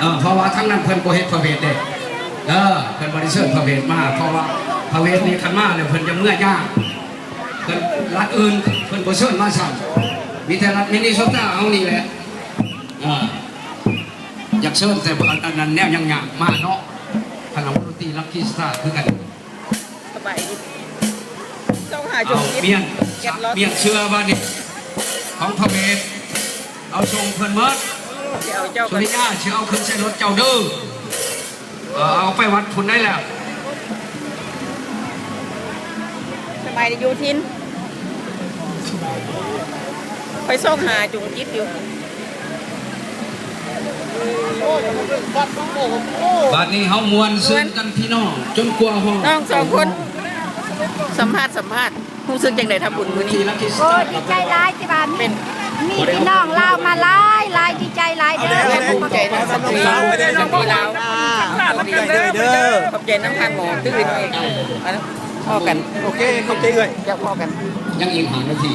ເອີ ເພາະວ່າທາງນັ້ນເພິ່ນບໍ່ເຮັດພະເວດເດ້ ເອີ ເພິ່ນບໍ່ໄດ້ເຊີນພະເວດມາ ເພາະວ່າພະເວດນີ້ຄັນມາແລ້ວເພິ່ນຈະເມື່ອຍາກ ເພິ່ນລັດອື່ນເພິ່ນບໍ່ເຊີນມາຊ້ຳ ມີແຕ່ລັດມິນນິໂຊຕາເຮົານີ້ແຫຼະ ເອີ ຢາກເຊີນແຕ່ອັນນັ້ນແນວຍາກໆມາເນາະ ຄະນະວົງດົນຕີລັກກີສະຕາຄືກັນ. ສະບາຍດີ ເຈົ້າຫາຈົງ ເອົາ ເມຍນ ເກັບລົດ ເມຍນເສື້ອບາດນີ້ ຂອງພະເວດ ເອົາສົ່ງເພິ່ນໝົດ ຊິເອົາເຈົ້າ ສຸລິຍາ ຊິເອົາຂຶ້ນໃສ່ລົດເຈົ້າເດີ ເອີ ເອົາໄປວັດພຸ້ນໄດ້ແລ້ວ ສະບາຍດີຢູ່ຖິ່ນ ຂ້ອຍຊອກຫາຈຸງຈິດຢູ່. ບາດນີ້ເຮົາມ່ວນຊື່ນກັນພີ່ນ້ອງ ຈົນກວ່າຮອດ ນ້ອງສອງຄົນ ສຳພາດ ສຳພາດ ຮູ້ສຶກຈັ່ງໃດທຳບຸນມື້ນີ້? ໂອ້ ດີໃຈຫຼາຍທີ່ວ່າມີ ເປັນ ມີພີ່ນ້ອງລາວມາຫຼາຍໆ ດີໃຈຫຼາຍເດີ ເອົາແລ້ວ ເຮົາກໍຂອບໃຈນຳສະຕຣີ ຂອບໃຈນຳລາວ ຂອບໃຈນຳທ່ານໝໍ ຕື່ນ ພໍ້ກັນ ໂອເຄ ຂອບໃຈເອື້ອຍ ເຈົ້າ ພໍ້ກັນ ຍັງອີກຫ້ານາທີ.